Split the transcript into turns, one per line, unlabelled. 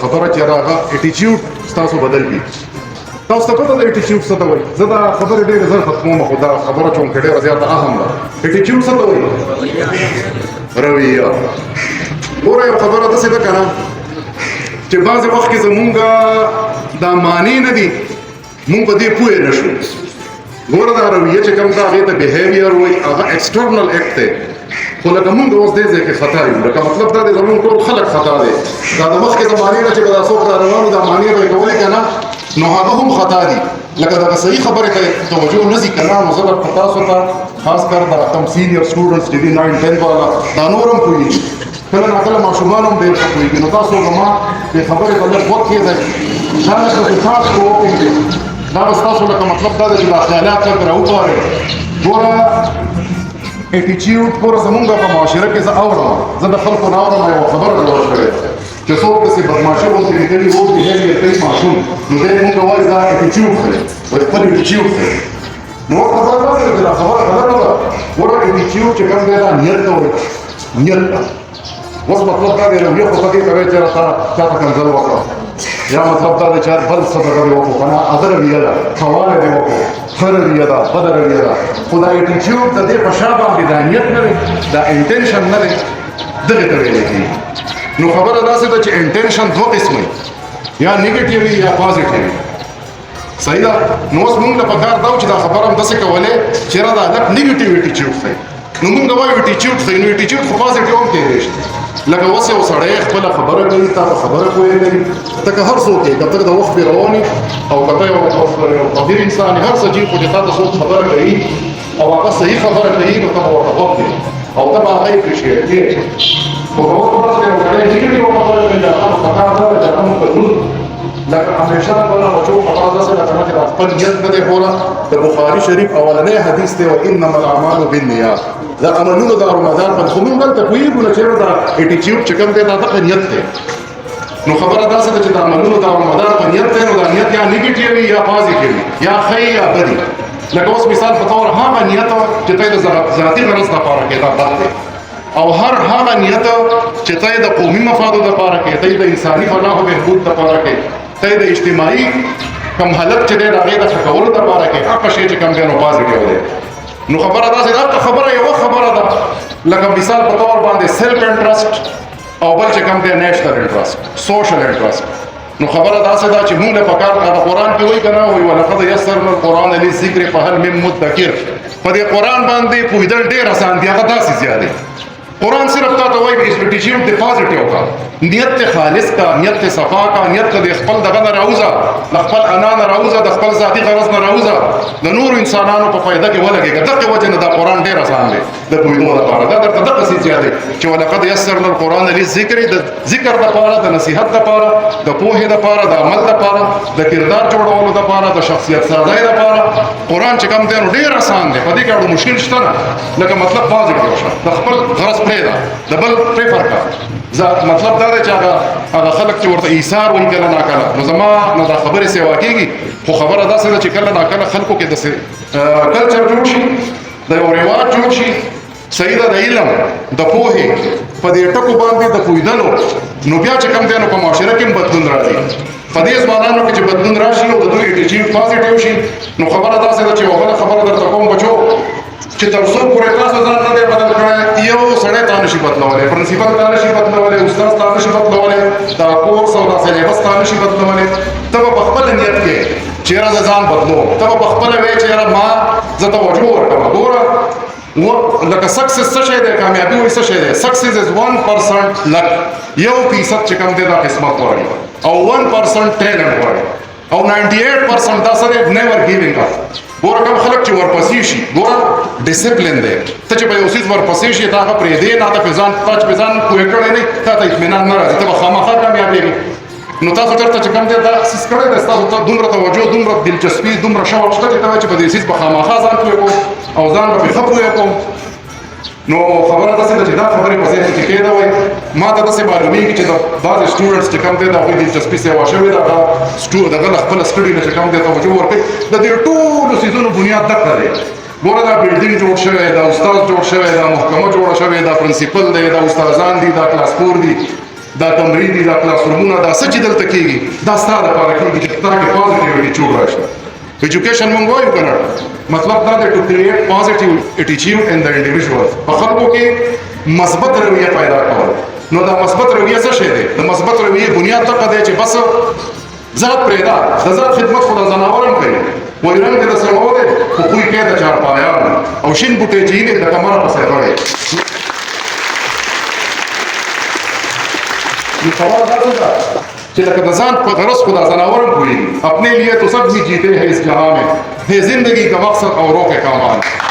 خبره چې راغه اټیټیوډ تاسو بدل کړي. تاسو ته پته ده اټیټیوډ څه ته وایي؟ زه دا خبره ډېره زر ختموم، خو دا خبره چونکې ډېره زیاته اهم ده. اټیټیوډ څه ته وایي؟ رویه. ګوره یو خبره داسې ده که نه چې بعضې وخت کې زمونږ دا معنی نه دي، مونږ په دې پوه نه شو. ګوره دا رویه چې کوم ده هغې ته behavior وایي، هغه external act دی. خو لکه مونږ اوس دې ځای کې خطا یو، لکه مطلب دا دی زمونږ ټول خلک خطا دی. دا د مخکې زمانې نه چې به دا څوک را روان وو، دا معنی به یې کولې که نه، نو هغه هم خطا دي. لکه دغه صحیح خبرې ته توجه نه ځي که نه. نو زه به تاسو ته خاص کر دا کوم senior students چې دي، 9 10 والا، دا نور هم پوهېږي، کله ناکله ماشومان هم ډېر ښه پوهېږي. نو تاسو زما دې خبرې ته لږ غوږ کښېږدئ. دا لکه د thought provoking دی، دا به ستاسو لکه مطلب دا دی چې دا خیالات لږ راوپارئ. ګوره اټیټیوډ، ګوره زمونږ په معاشره کې زه اورم، زه د خلکو نه اورم، یوه خبره جوړه شوې چې څوک داسې بدمعاشي غوندې لیکلي وو، behavior کوي ماشوم، نو دی مونږ وایي دا اټیټیوډ ښیي، وایي خپل اټیټیوډ ښیي. نو ورته دا داسې ده چې دا خبره غلطه ده. ګوره اټیټیوډ چې کوم دی دا نیت ته وایي، نیت ته. اوس مطلب دا دی رویه خو ته دې ته وایي چې راته چا ته کنځل وکړه، یا مطلب دا دی چې بل څه دغه دې وکړو که نه، هغه رویه ده، ښه والی دې وکړو، ښه رویه ده، بده رویه ده. خو دا اټیټیوډ د دې په شا باندې دا نیت نه دی، دا intention نه دی، دغې ته ویلی کېږي. نو خبره داسې ده چې intention دوه قسمه وي، یا negative وي یا positive وي. صحیح ده؟ نو اوس مونږ له پکار دا و چې دا خبره هم داسې کولې چې را دا هلک negative attitude ښیي، نو مونږ وایو اټیټیوډ ښیي، نو اټیټیوډ خو positive هم کېدای شي. لکه اوس یو سړی خپله خبره کوي، تا په خبره پوهېږي، ته که هر څوک یې، که ته د وخت پیروان یې او که ته یو فقیر انسان یې، هر څه چې، خو چې تا ته څوک خبره کوي او هغه صحیح خبره کوي، نو ته به ورته غوږ دی او ته به هغه appreciate کوې. خو که اوس فرض کړې یو سړی negative خبره کوي، هغه په کار دا دی چې هغه موږ ته لکه همیشه خپل بچو خبره داسې ده کنه چې دا خپل نیت نه دی. ګوره د بخاري شریف اولنی حدیث دی، و انما الاعمال بالنیات. د عملونو دارومدار په، خو موږ دلته پوهېږو نه چې دا اټیټیوډ چې کوم دی دا دغه نیت دی. نو خبره داسې ده چې د عملونو دارومدار په نیت دی، نو دا نیت یا negative وي یا positive وي، یا ښه یا بدي. لکه اوس مثال په طور هغه نیت چې ته د ذاتي غرض لپاره کې، دا بد دی، او هر هغه نیت چې ته د قومي مفادو لپاره کې، ته د انساني فلاح او بهبود لپاره کې، ته د اجتماعي کم حالت چې دی د هغې د ښه کولو لپاره کې، هغه شی چې کوم دی نو positive دی. نو خبره داسې ده، خبره یوه خبره ده، لکه مثال په طور باندې self interest او بل چې کوم دی national interest، social interest. نو خبره داسې ده چې موږ له پکار هغه قرآن کې وایي که نه، وایي ولقد یسرنا القرآن للذکر فهل من مدکر. په دې قرآن باندې پوهېدل ډېر اسان دي، هغه داسې زیات دی. قرآن صرف تا ته وایي اټیټیوډ دې positive کا، نیت ته خالص کا، نیت ته صفا کا، نیت ته د خپل دغه نه راوځه، د خپل انا نه راوځه، د خپل ذاتي غرض نه راوځه، د نورو انسانانو په فایده کې ولګېږه. دغه وجه نه دا قرآن ډېر اسان دی د پوهېدو لپاره. دا درته دغه څه زیات دی چې ولقد یسرنا القرآن للذکر، د ذکر لپاره، د نصیحت لپاره، د پوهې لپاره، د عمل لپاره، د کردار جوړولو لپاره، د شخصیت سازۍ لپاره قرآن چې کوم دی نو ډېر اسان دی. په دې کې اړو مشکل شته نه. لکه مطلب positive شه، د خپل غرض پرېږده، د بل prefer کا. مطلب دا دی چې هغه خلک چې ورته ایثار وایي کله ناکله، نو زما نه دا خبرې سیوا کېږي، خو خبره داسې ده چې کله ناکله خلکو کې داسې culture جوړ شي، د یو رواج جوړ شي، صحیح ده، د علم د پوهې په دې ټکو باندې د پوهېدلو، نو بیا چې کوم دی نو په معاشره کې هم بدلون راځي. په دې ځوانانو کې چې بدلون راشي او د دوی اټیټیوډ positive شي، نو خبره داسې ده چې یوه بله خبره درته کوم بچو، چې تر څو پورې تاسو ځان نه دی بدل کړی، یو سړی تا نشي بدلولی، principal تا نشي بدلولی، استاد تا نشي بدلولی، دا کورس او دا syllabus تا نشي بدلولی. ته به په خپل نیت کې چې یاره زه ځان بدلوم، ته به په خپله وایې چې یاره ما زه توجه ورکوم. ګوره لکه success څه شی دی، کامیابي وایي څه شی دی؟ Success is 1% luck، 1% چې کوم دی دا قسمت غواړي، او 1% talent غواړي، او 98% دا څه دی؟ Never giving up. ګوره کوم خلک چې ورپسې شي، ګوره discipline دی، ته چې په یو څیز ورپسې شي، ته هغه پرېږدې نه، ته په ځان، تا چې په ځان پوه کړی نه، تا ته اطمینان نه راځي، ته به خامخا کامیابېږي. نو تاسو چېرته چې کوم دی دا څیز کړی دی، ستاسو ته دومره توجه، دومره دلچسپي، دومره شوق شته چې ته وایې چې په دې څیز به خامخا ځان پوه کوم او ځان به پرې ښه پوه کوم. نو خبره داسې ده چې دا خبرې په ذهن کې کېده وای. ما ته داسې معلومیږي چې د بعضې students چې کوم دی د هغوی دلچسپي سیوا شوې ده، هغه دغه له خپله study نه چې کوم دی توجه ورکوي. د دې ټولو څیزونو بنیاد دقه دی. ګوره دا building جوړ شوی، دا استاد جوړ شوی، دا محکمه جوړه شوې، دا principal دی، دا استادان دي، دا class four دي، دا کمرې دي، دا کلاس رومونه، دا څه چې دلته کېږي، دا ستا دپاره کېږي چې تا کې پازیټیو اټیچیوډ راشي. ایجوکیشن مونږ وایو که نه، مطلب دا دی to create positive attitude in the individual، په خلکو کې مثبت رویه پیدا کول. نو دا مثبت رویه څه شی دی؟ د مثبت رویې بنیاد دغه دی چې بس ذات پرېږده، د ذات خدمت خو د ځناور هم کوي. وایي رنګ دې د سمو دی خو خوی کې د چارپایانو او شین بوټی چې دی د کمره پسې غړی. نو سوال دا څه ده چې لکه د ځان په غرض خو دا ځناور هم پوهېږي. اپنے لیے تو سب ہی جیتے ہیں اس جہاں میں، ہے زندگی کا مقصد اوروں کے کام آنا.